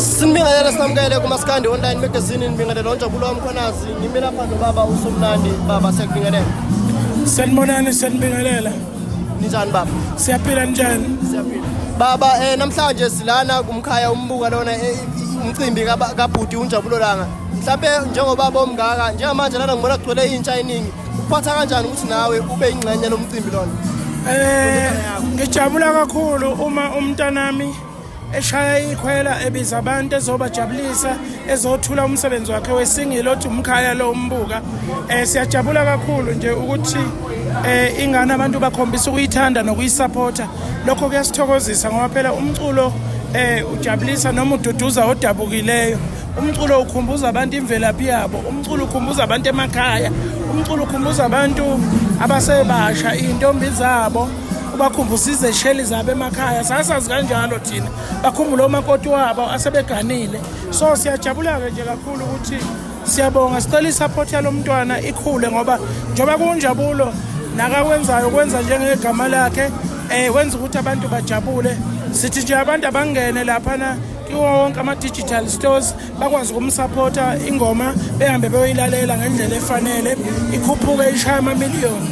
Sinibingelele sinamukele kuMaskandi Online Magazine, nibingelele uNjabulo waMkhwanazi. Ngimi lapha nobaba uSomnandi. Baba, siyakubingelela. Sanibonani, sanibingelela. Ninjani baba? Siyaphila, njani? Siyaphila. Baba, namhlanje silana kumkhaya umbuka lona, umcimbi kabhuti uNjabulo Langa. Mhlambe njengobaba omngaka njengamanje lana ngibona kugcwele intsha eningi. Uphatha kanjani ukuthi nawe ube ingxenye lomcimbi lona? Ngijabula kakhulu uma umntanami eshaya ikhwela, ebiza abantu ezobajabulisa, ezothula umsebenzi wakhe we-single othi Umkhaya Lo Umbuka. Siyajabula kakhulu nje ukuthi ingane abantu bakhombisa ukuyithanda nokuyisupporta. Lokho kuyasithokozisa ngoba phela umculo ujabulisa noma ududuza odabukileyo. Umculo ukhumbuza abantu imvelaphi yabo, umculo ukhumbuza abantu emakhaya, umculo ukhumbuza abantu abasebasha iy'ntombi zabo, ubakhumbuza izesheli zabo emakhaya. Sasazi kanjalo thina, bakhumbule omakoti wabo asebeganile. So siyajabula-ke nje kakhulu ukuthi siyabonga, sicela i-support yalo mntwana ikhule ngoba njengoba kunjabulo nakakwenzayo, kwenza njengegama lakhe, wenza ukuthi abantu bajabule. Sithi nje abantu abangene laphana kiwo wonke ama-digital stores, bakwazi ukumsupporta, ingoma behambe beyoyilalela ngendlela efanele, ikhuphuke ishaya amamiliyoni.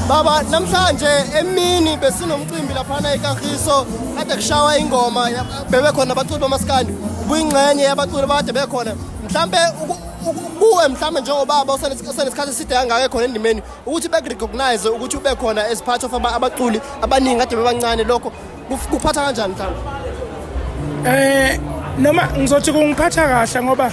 Baba, namhlanje emini besinomcimbi laphana eKagiso, kade kushawa ingoma, bebekhona abaculi bamaskandi, ubuyingxenye yabaculi abakade bekhona. Mhlambe kuwe, mhlambe njengobaba usenesikhathi eside kangaka ekhona endimeni, ukuthi bekurecognize ukuthi ube khona as part of abaculi abaningi kade bebancane, lokho kuphatha kanjani mhlawumbe? Noma ngizothi kungiphatha kahle ngoba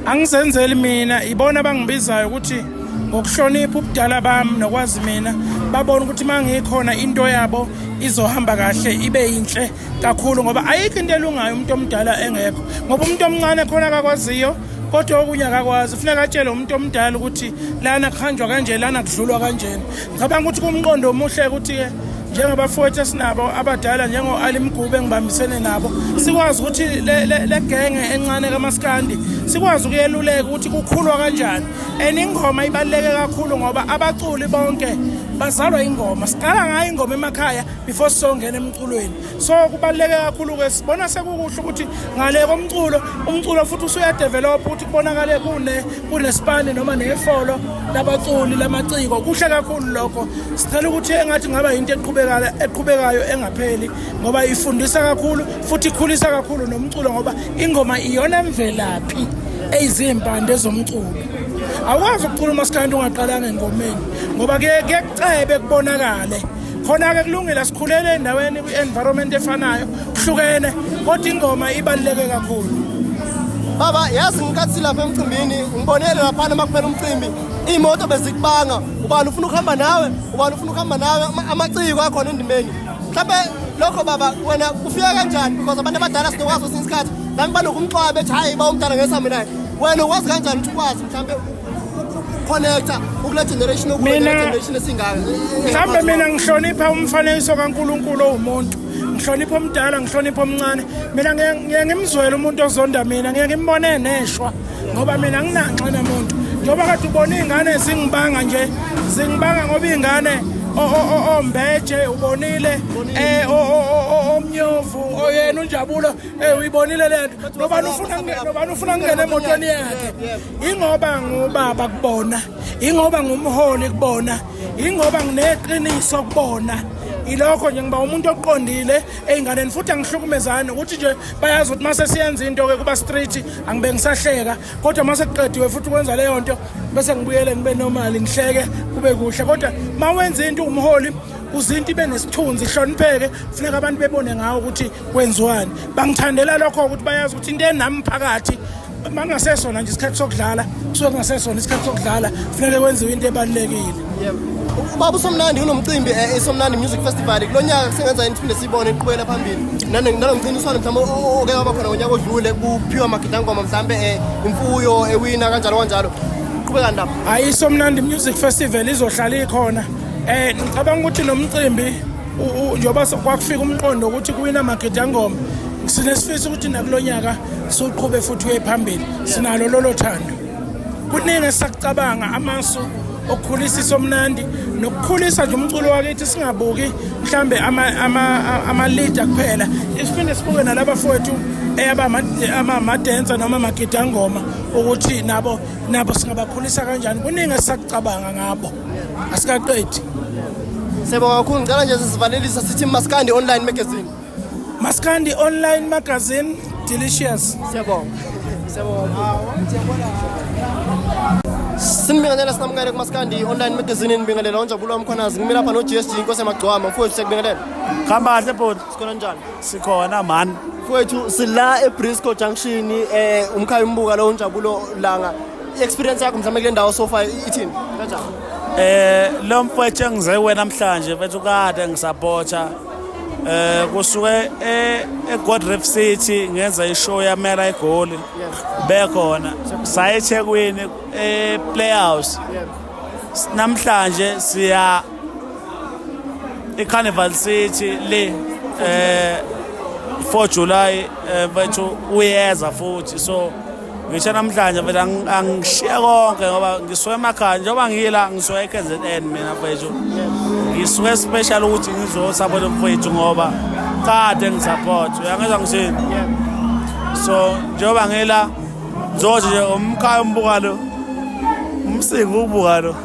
angizenzeli mina, ibona abangibizayo ukuthi ngokuhlonipha ubudala bami nokwazi mina, babona ukuthi mangikhona into yabo izohamba kahle, ibe yinhle kakhulu, ngoba ayikho into elungayo umuntu omdala engekho, ngoba umuntu omncane khona akakwaziyo kodwa okunye akakwazi, funeka atshele umuntu omdala ukuthi lana kuhanjwa kanje, lana kudlulwa kanjena. Ngicabanga ukuthi kumqondo omuhle ukuthi-ke njengabafowethu esinabo abadala njengo-Ali Mgube engibambisene nabo, sikwazi ukuthi le genge encane kamaskandi sikwazi ukuyeluleka ukuthi kukhulwa kanjani. And ingoma ibaluleke kakhulu ngoba abaculi bonke bazalwa ingoma, siqala ngayo ingoma emakhaya before sizongena emculweni. So kubaluleke kakhulu-ke, sibona sekukuhle ukuthi ngale komculo, umculo futhi usuyadevelop ukuthi kubonakale kunesipani noma nefolo labaculi lamaciko. Kuhle kakhulu lokho, sicela ukuthi engathi ngaba yinto eqhubekayo engapheli ngoba ifundisa kakhulu futhi ikhulisa kakhulu nomculo, ngoba ingoma iyona mvelaphi eyizimpande zomculo. Awukwazi ukucula umasikandi ungaqalanga engomeni ngoba kuye kucebe kubonakale khona-ke. Kulungile, sikhulele endaweni kwi-environment efanayo, kuhlukene, kodwa ingoma ibaluleke kakhulu. Baba, yazi ngikathi lapha emcimbini ngibonele laphana uma kuphela umcimbi iy'moto bezikubanga, ubani ufuna ukuhamba nawe, ubani ufuna ukuhamba nawe, amaciko akhona endimeni. Mhlawumbe lokho baba wena kufika kanjani? Because abantu abadala sinokwazi kwesinye isikhathi nami banokumxwaya bethi hhayi ba umdala ngesami naye. Wena ukwazi kanjani ukuthi ukwazi mhlawumbe ukuconnecta ukule generation okule generation esingaka? Mhlawumbe mina ngihlonipha umfanekiso kaNkulunkulu owumuntu, ngihlonipha omdala, ngihlonipha omncane. Mina ngiye ngimzwele umuntu ozonda mina, ngiye ngimbone neshwa ngoba mina nginanxa namuntu. Njengoba kade ubona iy'ngane zingibanga nje, zingibanga ngoba iy'ngane ombeje ubonile, omnyovu oyena uNjabulo, uyibonile le nto, nobani ufuna kungena emotweni yakhe, ingoba ngubaba kubona, ingoba ngumholi kubona, ingoba ngineqiniso kubona. Ilokho nje, ngiba umuntu oqondile ey'nganeni futhi angihlukumezani, ukuthi nje bayazi ukuthi mase siyenza into-ke kuba street angibe ngisahleka, kodwa mase kuqediwe futhi ukwenza leyo nto bese ngibuyele ngibe normal, ngihleke kube kuhle. Kodwa uma wenza into umholi uzinto ibe nesithunzi, ihlonipheke, kufuneka abantu bebone ngawo ukuthi kwenziwani. Bangithandela lokho ukuthi bayazi ukuthi into enami phakathi mangasesona nje isikhathi sokudlala, kusuke kungasesona isikhathi sokudlala, kufuneke kwenziwe into ebalulekile. Yebo. Ubaba uSomnandi unomcimbi, iSomnandi Music Festival. Kulo nyaka kusengenza yini siphinde siyibone iqhubekela phambili nanomcintiswano mhlawumbe oke waba khona ngonyaka odlule, kuphiwa amagidangoma, mhlawumbe imfuyo ewina, kanjalo kanjalo? Qhubeka ndaba. Hayi, iSomnandi Music Festival izohlala ikhona. Ngicabanga ukuthi nomcimbi njengoba kwakufika umqondo ukuthi kuwina amagidangoma, sinesifiso ukuthi nakulo nyaka siwuqhube futhi uye phambili. Sinalo lolo thando, kuningi esisakucabanga, amasu. okukhulisa isomnandi nokukhulisa nje umculo wakithi, singabuki mhlambe ama-leader kuphela, siphinde sibuke nalaba fowethu eyaba ama-dancer noma amagidangoma ukuthi nabo singabakhulisa kanjani. Kuningi esisakucabanga ngabo, asikaqedi. Siyabonga kakhulu. Ngicela nje sisivalelisa sithi Maskandi Online Magazine. Maskandi Online Magazine, delicious. Siyabonga. Siyabonga. Sinibingelela sinamukele kuMaskandi Online Magazine, nibingelela uNjabulo Mkhwanazi. Ngimi lapha no GSG Inkosi yamagcwama. Mfowethu, siyakubingelela. Khamba kahle bhuti. Sikhona njani? Sikhona man. Mfowethu, sila eBriscoe Junction, umkhaya umbuka lo uNjabulo Langa. I-experience yakho mhlawumbe kule ndawo so far ithini? Kanjani? Lo mfowethu engize kuwe namhlanje mfethu kade ngisupporta. Kusuke eGold Reef City ngenza ishow yamela eGoli. Bekhona. Saya eThekwini ePlayhouse. Namhlanje siya eCarnival City le 4 July, mfethu uyeza futhi. So ngisho namhlanje mfethu angishiye konke ngoba ngisuke emakhaya, njengoba ngila ngisuke eKZN mina mfethu, ngisuke special ukuthi ngizosupport mfethu ngoba kade ngisupport, uyangizwa ngithini? So njengoba ngila ngizothi nje umkhaya umbuka lo, umsingi ubuka lo.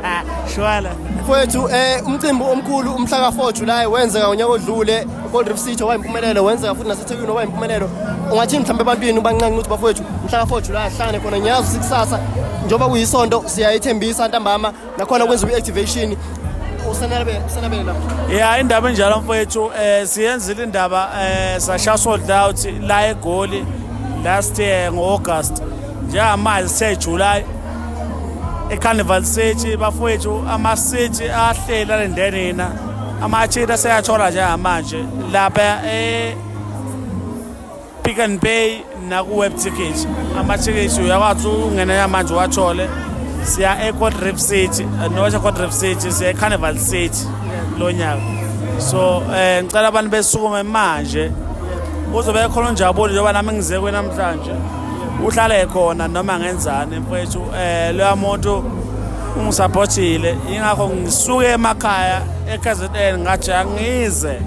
Ah, shwala. Mfowethu, umcimbi omkhulu umhla ka-4 July wenzeka ngonyaka odlule Gold Reef City, wayimpumelelo, wenzeka futhi naseThekwini, wayimpumelelo. Ungathini mhlawumbe ebantwini ubanqanqa ukuthi bafowethu mhla ka-4 July ahlangane khona? Ngiyazi ukuthi kusasa njengoba kuyisonto siyayithembisa ntambama nakhona kwenziwa i-activation, usenabele lapho. Ya, indaba enjalo mfowethu, siyenzile indaba, sasha sold out la eGoli last year ngo-August. Njengamanje sithe July eCarnival City bafowethu, ama-city ahleli alinde nina. Amathikithi aseyathola njengamanje lapha e Pick and Pay naku-web ticket. Amathikithi uyakwazi ukungena manje uwathole. Siya e-Gold Reef City, not e-Gold Reef City, siya e-Carnival City lo nyaka. So ngicela abantu besukume manje, kuzobe khona unjabulo njengoba nami ngize kuwe namhlanje, uhlale khona noma ngenzani mfowethu. Loya muntu ungisupportile, ingakho ngisuke emakhaya eKZN ngathi angize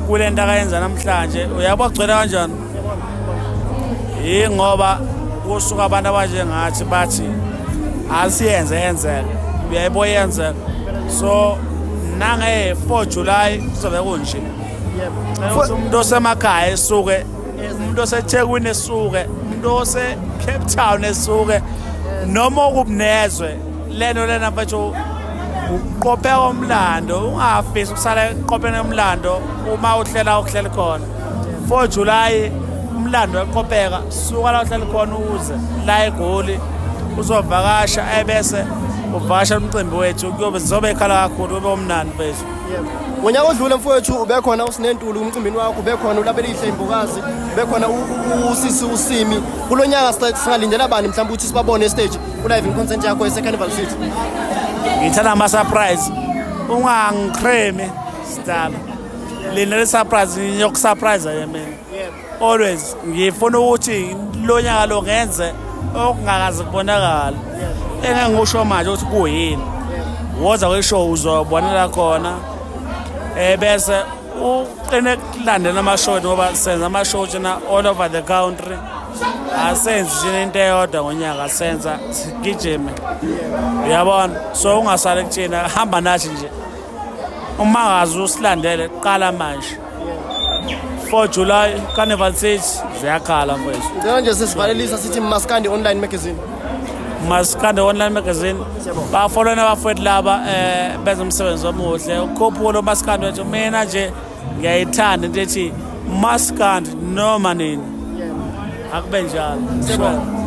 kule nto akayenza namhlanje. Uyabo kugcwele kanjani? Yingoba kusuka abantu abanjengathi bathi asiyenze yenzeke, uyayibo yenzeka. So nange-4 July kuzobe kunje. Cela umuntu osemakhaya esuke, umuntu oseThekwini esuke, umuntu ose-Cape Town esuke, noma okubunezwe lento lena mfethu, uqopheka umlando. Ungafisi ukusala eqopheni umlando uma uhlela ukuhlela khona 4 July, umlando uyaqopheka. Suka la uhlala khona uze la eGoli uzovakasha, ebese uvakasha umcimbi wethu, kuyobe sizobe ekhala kakhulu, kube umnandi mfethu. Ngonyaka odlule mfowethu ubekhona uSinentulu umcimbini wakho, ubekhona uLabelihle Imbokazi, ubekhona usisi uSimi. Kulo nyaka singalindela bani mhlawumbe ukuthi sibabone estage ku-live in concert yakho ese-Carnival City? Ngithanda ama-surprise, ungangikremi sidala, lina le-surprise ngiyokusurprise nje mina. Always ngifuna ukuthi lo nyaka lo ngenze okungakaze kubonakala, engeke ngisho manje ukuthi kuyini. Woza kwishow uzobonela khona, bese uqine kulandela ama-show ngoba senza ama-show thina all over the country. Asenzi thina into eyodwa ngonyaka, senza sigijime, uyabona? So ungasali kuthina, hamba nathi nje, uma ngazi usilandele qala manje. 4 July, Carnival City, ziyakhala mfethu. Ngicela nje sesivalelisa sithi Maskandi Online Magazine. Maskandi Online Magazine. Siyabonga. Bafolona abafowethu laba, benza umsebenzi omuhle ukhuphula umaskandi wethu. Mina nje ngiyayithanda into ethi maskandi noma nini, akube njalo. Siyabonga.